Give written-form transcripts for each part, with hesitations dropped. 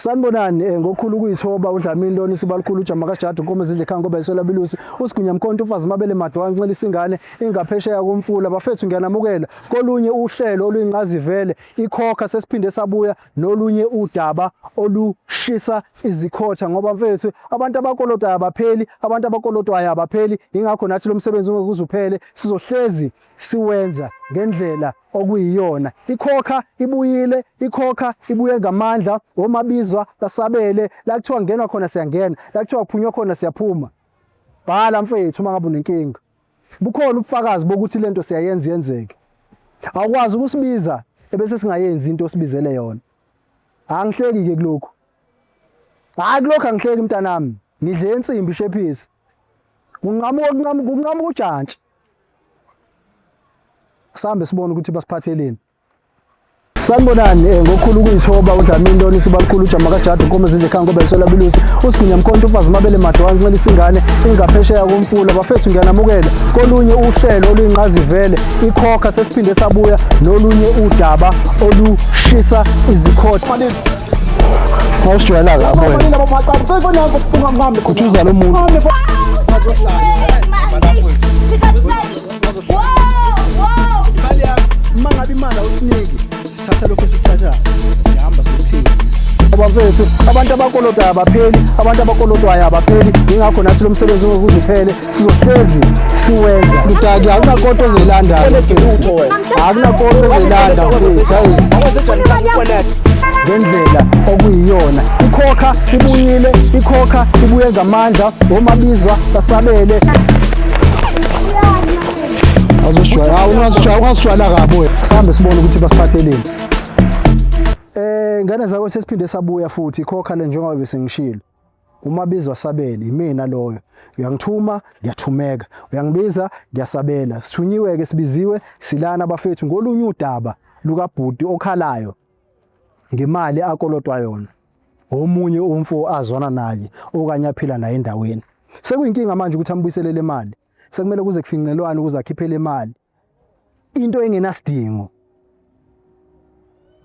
Sanibonani ngokukhulu ukuyithoba uDlamini lona isibalukhulu uJama kaJadu Nkomo ezidle ekhaya ngoba isola belusi uSigunya Mkhonto ufazi mabele madwa ancelisa ingane ingaphesheya komfula. Bafethu, ngiyanamukela kolunye uhlelo oluyinqazivele ikhokha. Sesiphinde sabuya nolunye udaba olushisa izikhotha ngoba mfethu, abantu abakolotayo abapheli, abantu abakolotwayo abapheli. Ingakho nathi lo msebenzi ungeke uze uphele, sizohlezi siwenza ngendlela okuyiyona. Ikhokha ibuyile, ikhokha ibuye ngamandla. Omabizwa basabele, la kuthiwa ngenwa khona siyangena, la kuthiwa kuphunywa khona siyaphuma. Bhala mfethu uma ngabe unenkinga, bukhona ubufakazi bokuthi lento siyayenza yenzeke. Awukwazi ukusibiza ebese singayenzi into osibizele yona. Angihleki ke kulokhu, hayi, kulokhu angihleki mntanami. Ngidle insimbi shephisi, kunqamuka kunqamuka kunqamuka ujantshi. Sambe sibone ukuthi basiphatheleni. Sanibonani, ngokukhulu ukuyithoba uDlamini lona isibalukhulu uJama kaJadu Nkomo ezidle ekhaya ngoba isola belusi uSigunya Mkhonto ufazi mabele madwa ancelisa ingane ingaphesheya komfula. Bafethu, ngiyanamukela kolunye uhlelo oluyinqazivele ikhokha. Sesiphinde sabuya nolunye udaba olushisa izikhotha. Awusijwayela kabi wena, khuthuza lo muntu. Uma ngabe imali awusiniki, sithatha lokhu esikuthathayo, sihamba sokuthengisa. Bafethu, abantu abakolotayo abapheli, abantu abakolotwayo abapheli. Ingakho nathi lo msebenzi ungeke uze uphele, sizohlezi siwenza. Mdaki, akunakoto ozoyilanda, akunakoto ozoyilanda mfethu. Hayi, ngendlela okuyiyona ikhokha ibuyile, ikhokha ibuye ngamandla. Omabizwa basabele. Azosijwayela, ungazijwayela, ungazijwayela kabi wena. Sihambe sibone ukuthi basiphatheleni. Ngane zakho, sesiphinde sabuya futhi ikhokha le njengoba bese ngishilo. Umabizwa sabele imina loyo. Uyangithuma, ngiyathumeka. Uyangibiza, ngiyasabela. Sithunyiwe ke, sibiziwe silana bafethu ngolunye udaba lukabhuti okhalayo ngemali akolotwa yona omunye umfo azwana naye okanye aphila naye endaweni. Sekuyinkinga manje ukuthi ambuyisele le mali. Sekumele kuze kufinqelwane ukuze akhiphe le mali, into engenasidingo.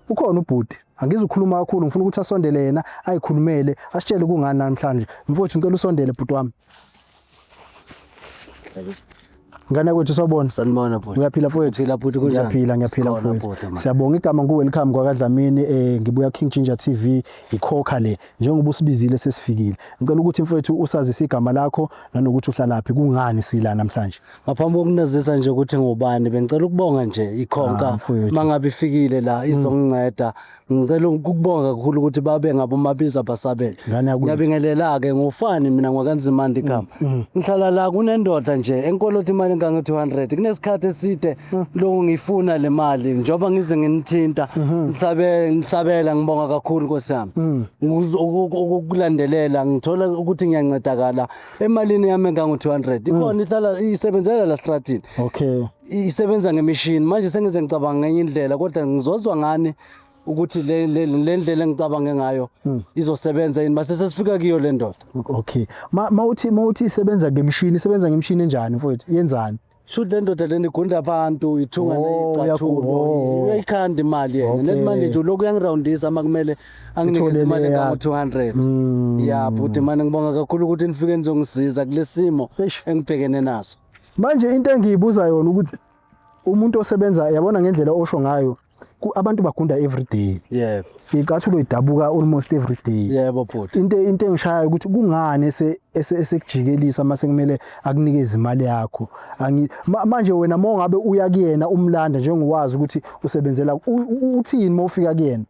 Ukhona ubhuti, angizukhuluma kakhulu, ngifuna ukuthi asondele yena ayikhulumele, asitshele kungani namhlanje. Mfowethu, ngicela usondele bhuti wami. Ngane kwethu, sawubona. Sanibona bhuti. Uyaphila mfowethu? Phila bhuti, kunjani? Ngiyaphila, ngiyaphila. Sikhona, Mfowethu. bhuti, man. Siyabonga. Igama ngu-Welcome kwakaDlamini, ngibuya King Ginger TV, ikhokha le. Njengoba usibizile sesifikile. Ngicela ukuthi mfowethu usazise igama lakho nanokuthi uhlalaphi, kungani sila namhlanje. Ngaphambi kokunazisa nje ukuthi ngubani, bengicela ukubonga nje ikhonka Ah, mfowethu. mangabe ifikile la izonginceda. Ngicela ukubonga kakhulu ukuthi babe ngabomabiza basabele. Ngane yakwethu. Ngiyabingelela ke, ngufani mina, ngwakanzimandi igama. Ngihlala la, kunendoda nje enkolota imali engange 200. Kunesikhathi eside lokhu ngifuna le mali, njengoba ngize nginithinta ngisabe ngisabela. Ngibonga kakhulu Nkosi yami. Ukukulandelela ngithola ukuthi ngiyancedakala emalini yami engango 200. Ikhona ihlala isebenzela la stratini. Isebenza ngemishini. Manje sengize ngicabanga ngenye indlela, kodwa ngizozwa ngani ukuthi le ndlela engicabange ngayo izosebenza yini mase sesifika kuyo le ndoda. Okay. Ma mawuthi isebenza ngemishini, isebenza ngemishini enjani mfowethu? Yenzani? Shuthi le ndoda lena igunda abantu, ithunga Oh, neyicathulo. Uyayikhanda imali yena. Nethi manje nje ulokhu uyangirawundisa uma kumele anginikeze Uthole imali le engango yakho. 200. Ya bhuti mane, ngibonga kakhulu ukuthi nifike nizongisiza kulesimo Eish. engibhekene naso. Manje into engiyibuza yona ukuthi umuntu osebenza, yabona ngendlela osho ngayo, abantu bagunda every day. Icathulo idabuka almost every day. Yebo bhuti. Into engishayayo ukuthi kungani esekujikelisa mase kumele akunikeze imali yakho. Manje wena uma ngabe uya kuyena umlanda njengowazi ukuthi usebenzela uthini uma ufika kuyena?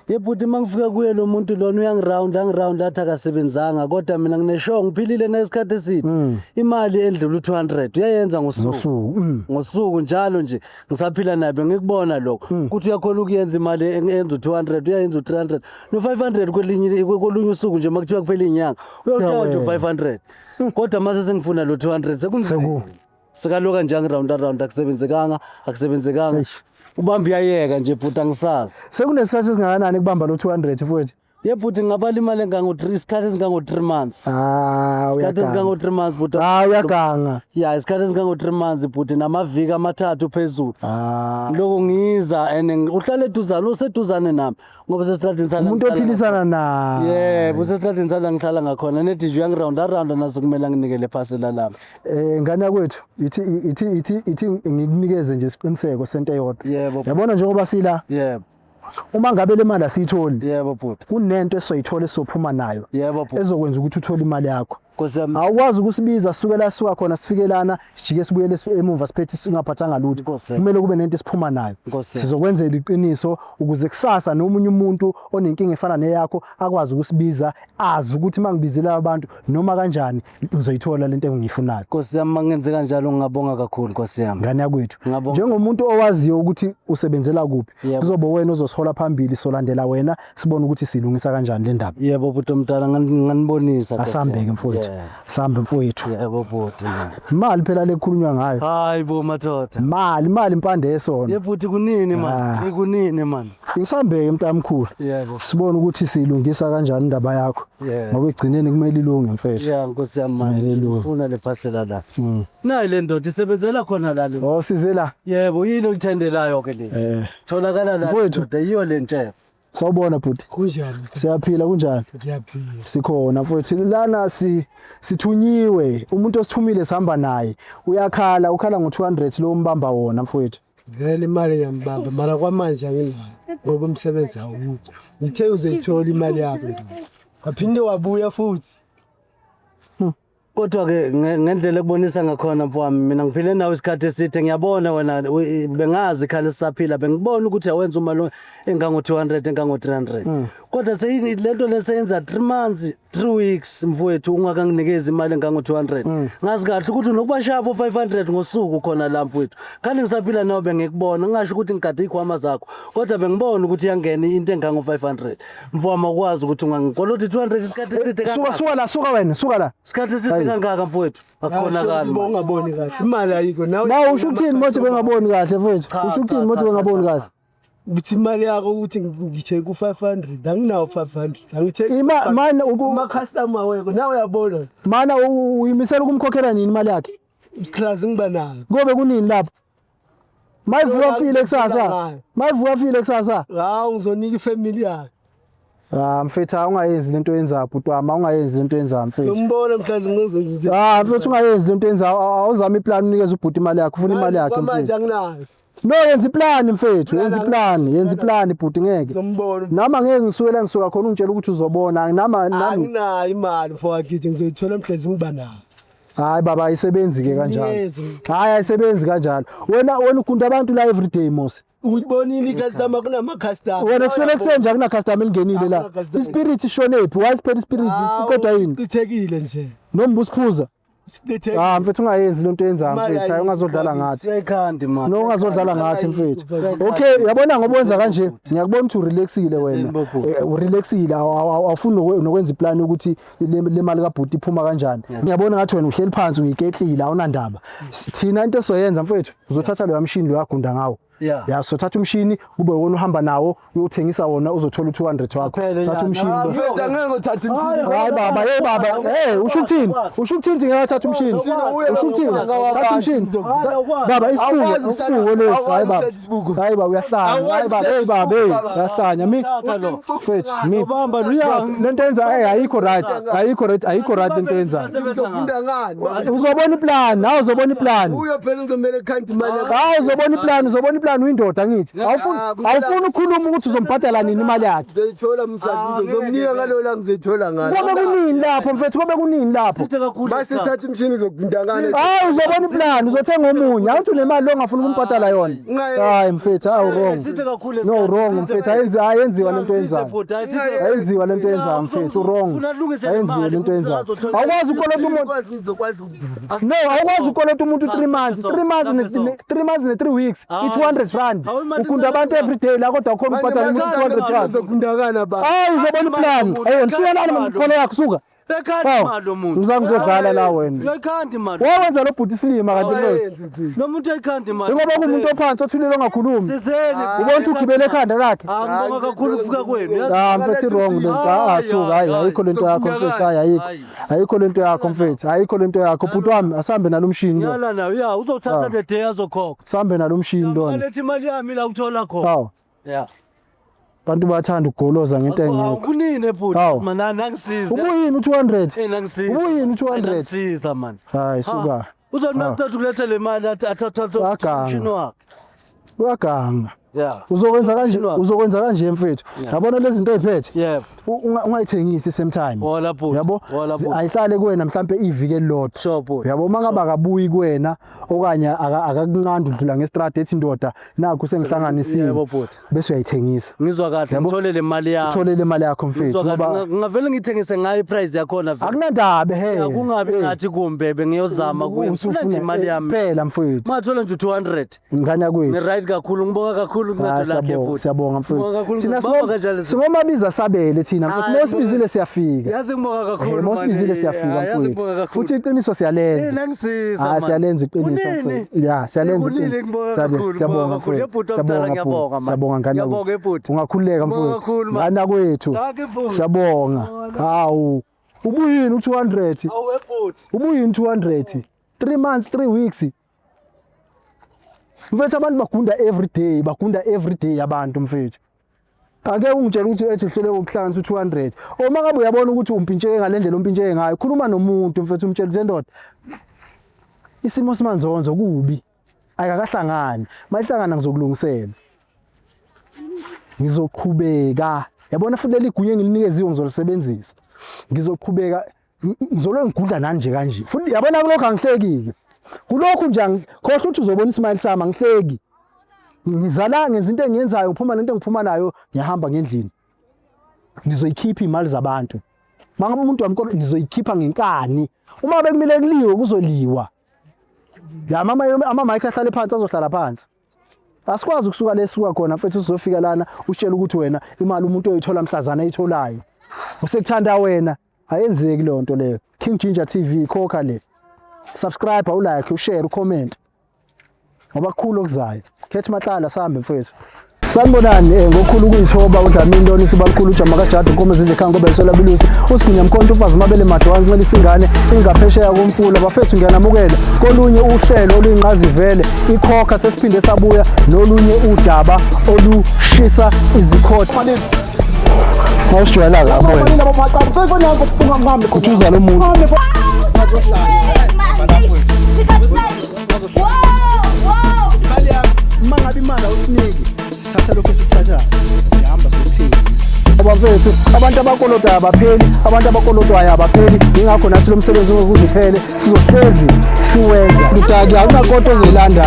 Ye bhuti, uma ngifika kuye lo muntu lona uyangiround, angiround, athi akasebenzanga, kodwa mina ngineshow, ngiphilile nesikhathi eside. Imali endlula u-200 uyayenza ngosuku. Ngosuku. Ngosuku njalo nje ngisaphila naye bengikubona lokho ukuthi uyakhona ukuyenza imali enza u-200, uyayenza u-300 no-500 kwelinye kolunye usuku nje. Uma kuthiwa kuphela inyanga uyawushaya nje u-500, kodwa mase sengifuna lo 200 sekunzima. Sekaloka nje angiround round, akusebenzekanga, akusebenzekanga. Eish. Ubamba uyayeka nje bhuti, angisazi. Sekunesikhathi esingakanani kubamba lo 200 mfowethu? Yebhuti, ngingabala imali engango-3, isikhathi esingango-3 months. Ah, Isikhathi uyaganga. esingango-3 months, bhuti. Ah, uyaganga. Ya, isikhathi esingango-3 months, bhuti, namaviki amathathu phezulu. Ah. Lokho ngiza and uhlala eduzane, useduzane nami ngoba sesitradini sala. Umuntu ophilisana naye. Yebo, usesitradini sala ngihlala ngakhona. Nethi nje uyangirounda rounda naso kumele anginike le phasela lami. Ngane yakwethu, ithi ngikunikeze nje isiqiniseko sento eyodwa. Yebo. Yabona njengoba sila, Yebo. uma ngabe le mali asiyitholi, Yebo bhuti. kunento esizoyithola esizophuma nayo Yebo bhuti. ezokwenza ukuthi uthole imali yakho. Nkosi yami. Awukwazi ukusibiza sisuke la sisuka khona sifike lana sijike sibuyele emuva siphethe singaphathanga lutho. Nkosi yami. Kumele kube nento esiphuma nayo. Nkosi yami. Sizokwenzela iqiniso ukuze kusasa nomunye umuntu onenkinga efana neyakho akwazi ukusibiza, azi ukuthi mangibizela abantu noma kanjani ngizoyithola lento engiyifunayo. Nkosi yami, mangenze kanjalo ngingabonga kakhulu, Nkosi yami. Ngane yakwethu, Ngiyabonga. njengomuntu owaziyo ukuthi usebenzela kuphi, kuzoba wena ozosihola phambili, solandela wena sibone ukuthi silungisa kanjani le ndaba. Yebo bhuti omdala, nganibonisa, Nkosi Asambe-ke yami. mfowethu. Yebo. Sambe mfowethu. Yebo bhuti. Imali phela lekukhulunywa ngayo. Hayi bo madoda. Mali impande yesona. Yebo bhuti, kunini man? Ah. Kunini man? Ngisambeke mntamkhulu. Yebo. Sibone ukuthi siyilungisa kanjani indaba yakho. Yebo. Ngoba ekugcineni kumele ilunge mfethu. Ya Nkosi yami man. Kumele ilunge. Ngifuna le phasela la. Nayi le ndoda isebenzela khona la le. Oh, size la. Yebo, yini olithandelayo ke le? Tholakala la Mfowethu. ndoda, yiyo le ntshebe. Sawubona bhuti. Kunjani? Siyaphila, kunjani? Ngiyaphila. Sikhona mfowethu. Lana sithunyiwe. Umuntu osithumile sihamba naye. Uyakhala, ukhala ngo200 lo mbamba wona mfowethu. Vele imali ngiyambamba mara kwamanje anginayo ngoba umsebenzi awukho. Ngithe uzoyithola imali yakho ndoda. Waphinde wabuya futhi. Kodwa ke ngendlela ekubonisa ngakhona mfowami, mina ngiphile nawe isikhathi eside, ngiyabona wena bengazi khani sisaphila, bengibona ukuthi awenza imali engango 200, engango 300. Kodwa seyini lento leseyenza 3 months, 3 weeks mfowethu ungakanginikezi imali engango 200. Ngazi kahle ukuthi unokuba shapho 500 ngosuku khona la mfowethu. Khani ngisaphila nawe bengikubona, ngingasho ukuthi ngigade ikhwama zakho, kodwa bengibona ukuthi iyangena into engango 500. Mfowami akwazi ukuthi ungangikolota 200 isikhathi eside Suka, kangaka. suka la, suka wena, suka la. Isikhathi eside Hayi. kangaka mfowethu, akukhonakali. Uba ungaboni kahle. Imali ayikho nawe. Nawe usho ukuthini mothi bengaboni kahle mfowethu? Cha, Usho ukuthini cha, mothi cha, bengaboni cha, kahle? Uthi imali yakho ukuthi ngithe ku 500, anginawo 500. Angithe Ima mana ama customer weko nawe uyabona. Mana uyimisela ukumkhokhela nini imali yakhe? Isiklazi ngiba nayo. Kobe kunini lapho? Mayivuka file kusasa. Mayivuka file kusasa. Hawu, ngizonika ifamily yakhe. Ah mfethu, ungayenzi lento oyenzayo bhuti wami, ungayenzi lento oyenzayo mfethu. Ngizombona mhlazi ngizozenza. Ah mfethu, ungayenzi lento oyenzayo, awuzame iplan unikeze ubhuti imali yakhe, ufuna imali yakhe Kwamanje mfethu. anginayo. No, yenza iplan mfethu, yenza iplan, yenza iplan bhuti, ngeke. Ngizombona. Nami angeke ngisuke la ngisuka khona ungitshela ukuthi uzobona, nami Anginayo imali mfowethu, ngizoyithola mhlazi ngiba nayo. Hayi baba, ayisebenzi ke kanjalo. Ngiyezi. Hayi, ayisebenzi kanjalo. Wena ugunda abantu la every day mos. Uyibonile icustomer, kunama customer. Wena kusukela ekuseni nje akuna customer elingenile la. Akuna customer. Ispirit ishonephi? Why siphela ispirit iqedwa yini? Ichithekile nje. Noma usiphuza? Sichithekile. Ah mfethu, ungayenzi lento oyenzayo Imali mfethu, hayi ayikho, ungazodlala ngathi. Siyayikhandi man. No, ungazodlala ngathi mfethu. Ayikho. Okay, yabona ngoba wenza kanje, ngiyakubona ukuthi urelaxile wena. Bobhuti. Urelaxile, awufuni nokwenza iplan ukuthi le mali kaBhuti iphuma kanjani. Ngiyabona ngathi wena uhleli phansi uyiketlile, awunandaba. Thina into esizoyenza mfethu, uzothatha lo mshini lo yagunda ngawo. Ya, sothatha umshini kube wona uhamba nawo uyothengisa wona, uzothola u200 wakho. Kuphele Thatha ya. umshini lo. Mfethu, angeke ngothatha umshini. Hayi baba, hey baba, hey, usho ukuthini? Usho ukuthini ukuthi ngeke athathe umshini? Usho ukuthini? Thatha umshini. Baba, isibuko, Awukwazi isibuko lesi. Hayi baba. ukuthatha isibuko. Hayi baba, uyahlanya. Hayi baba, hey baba, hey, uyahlanya. Mi Thatha lo. mfethu, mi. Ubamba luya. Lento yenza hey ayikho right. Ayikho right, ayikho right lento yenzayo. Ngizofunda ngani? Uzobona iplan, nawe uzobona iplan. Uyo phela uzomele khandi imali yakho. Hayi, uzobona iplan, uzobona iplan, uyindoda ngithi. Awufuni ukukhuluma ukuthi uzombhadala nini imali yakhe. Ngizoyithola msazi, ngizomnika ngalo la ngizoyithola ngalo. Kobe kunini lapho mfethu, kobe kunini lapho? Side kakhulu. Mase thatha umshini uzokunda ngani? Hayi, uzobona iplan, uzothenga omunye. Awuthi unemali lo ongafuni ukumbhadala yona. Hayi mfethu, awu wrong. Side kakhulu. No, wrong mfethu, ayenziwa lento yenzayo. Ayenziwa lento yenzayo mfethu, wrong. Ayenziwa lento yenzayo. Awukwazi ukolota umuntu. Ngikwazi, ngizokwazi ukuvuma. No, awukwazi ukolota umuntu 3 months, 3 months ne 3 months ne 3 weeks, i200 rand. Ukunda abantu every day la kodwa akhona ubhadala umuntu 200 rand. Uzokundakana ba. Hayi, uzobona iplan. Ayo, nisuka lana mkhona yakho, suka. Uyayikhanda Hawu, imali lo muntu. ngizange ngizodlala la wena. Uyayikhanda imali. Wawenza lo bhuti isilima kanti mfethu. Awayenzi mfethu. Lo muntu uyayikhanda imali. Ingoba kuwumuntu ophansi othulile ongakhulumi. Sizeni. Ubona ukuthi ugibele ekhanda lakhe. Ah, ngibonga kakhulu ukufika kwenu. Yazi- Ah mfethu wrong lento. Ah Hayi, suka hayi hayi. ayikho lento yakho mfethu hayi ayikho. Hayi. Ayikho lento yakho mfethu. Ayikho lento yakho bhuti wami asambe nalomshini lo. Ngiyala nawe. Ya, uzothatha Ah. the day azokhokha. Sambe nalomshini lona. Alethe imali yami la uthola khona. Hawu. Yeah. Abantu bayathanda ukugoloza ngento engekho. Kunini bhuti? Hawu. Mana nangisiza. Ubuyini u200? Eh nangisiza. Ubuyini u200? Nangisiza man. Hayi suka. Uzothi Ah. makuqeda ukuletha le mali athi athatha Waganga. umshini wakhe. Uyaganga. Yeah. Uzokwenza kanje Umshini wakhe. uzokwenza kanje mfethu. Yeah. Yabona lezi zinto eziphethe. Yebo. Ungayithengisi same time. Wala bhuti. Yabo? Wala bhuti. Ayihlale kuwena mhlambe iviki elilodwa. Sure bhuti. Yabo uma ngabe akabuyi kuwena okanye akakunqandi udlula ngestrada ethi ndoda nakhu sengihlanganisile. Yebo bhuti. Bese uyayithengisa. Ngizwa kahle Yabo. ngithole le mali yami. Uthole le mali yakho mfethu Ngizwa kahle ngoba ngingavele ngithengise ngayo iprice yakhona vele. akunandaba he. Akungabi Eh, ngathi kumbe bengiyozama kuye. Ngifuna nje usufuna imali yami. phela mfethu. Mathola nje 200. Ngane yakwethu. Ni-right kakhulu ngibonga kakhulu Ah, uncedo lakhe siyabonga bhuti. siyabonga mfethu. Ngibonga kakhulu Thina ngibonga kanjalo. singomabiza sabele thina mfethu. Hayi, Mosibizile siyafika. Yazi ngibonga kakhulu. Eh, mosibizile man. siyafika Yazi mfethu. ngibonga kakhulu. Futhi iqiniso Eh siyalenza. nangisiza Ah man. siyalenza iqiniso Kunini? mfethu. Ya siyalenza Kunini iqiniso. ngibonga Siyale- kakhulu, Siyabonga ngibonga kakhulu. mfethu. Yebhuti omdala, Siyabonga ngiyabonga, bhuti. man. Siyabonga ngane Ngiyabonga, yakwethu. ebhuti. Ungakhululeka Ngibonga mfethu. kakhulu, man. Ngane yakwethu. Dankie, bhuti. Siyabonga. Hawu. Ubuyini u200? Awu ebhuti. Ubuyini 200? 3 months, 3 weeks. Mfethu abantu bagunda every day, bagunda every day abantu mfethu. Ake ungitshele ukuthi ethi uhluleke ukuhlanganisa u200. Uma ngabe uyabona ukuthi umpintsheke ngalendlela umpintsheke ngayo, khuluma nomuntu mfethu umtshele ukuthi ndoda isimo simanzonzo kubi. Akakahlangani. Mayihlangana ngizokulungisela. Ngizoqhubeka. Yabona futhi leli gunya engilinikeziwe ngizolisebenzisa. Ngizoqhubeka ngizolo ngigudla nani nje kanje. Futhi yabona kulokho angihleki-ke. Kulokhu nje khohlwa ukuthi uzobona ismile sami angihleki. Ngizala ngenza into engiyenzayo ngiphuma nento engiphuma nayo ngiyahamba ngendlini. Nizoyikhipha imali zabantu. Mangabe umuntu wamkolo nizoyikhipha ngenkani. Uma bekumele kuliwe kuzoliwa. Ya mama ama mic ahlale phansi azohlala phansi. Asikwazi ukusuka lesuka khona mfethu sizofika lana usitshela ukuthi wena imali umuntu oyithola mhlazana ayitholayo. Usekuthanda wena ayenzeki leyo nto leyo. King Ginger TV khokha le. Subscribe, ulike, ushare, ucomment. Ngoba kukhulu okuzayo. Khethi Matlala sambe mfethu. Sanibonani ngokukhulu ukuyithoba uDlamini lona isibalukhulu uJama kaJadu inkomo ezidla ekhaya ngoba isola bilusi uSigunya Mkhonto umfazi mabele madwa ncelisa ingane ingaphesheya komfula bafethu ngiyanamukela kolunye uhlelo oluyingqazivele ikhokha sesiphinde sabuya nolunye udaba olushisa izikhotha mawusijwayela kabi wena khuthuza lo muntu uma ngabe imali awusiniki sithatha lokhu esikuthathayo sihamba sokuthengisa bafethu abantu abakolotayo abapheli abantu abakolotwayo abapheli yingakho nathi lo msebenzi ungeke uphele sizohlezi siwenza mdaki akunakoto ozoyilanda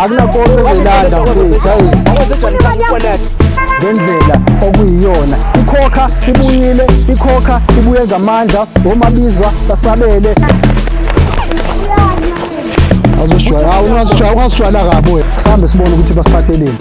akunakoto ozoyilanda mfethu hayi ngendlela okuyiyona ikhokha ibuyile ikhokha ibuye ngamandla omabizwa basabele awuzosijwayela ungazijwayela kabi wena sihambe sibone ukuthi basiphatheleni.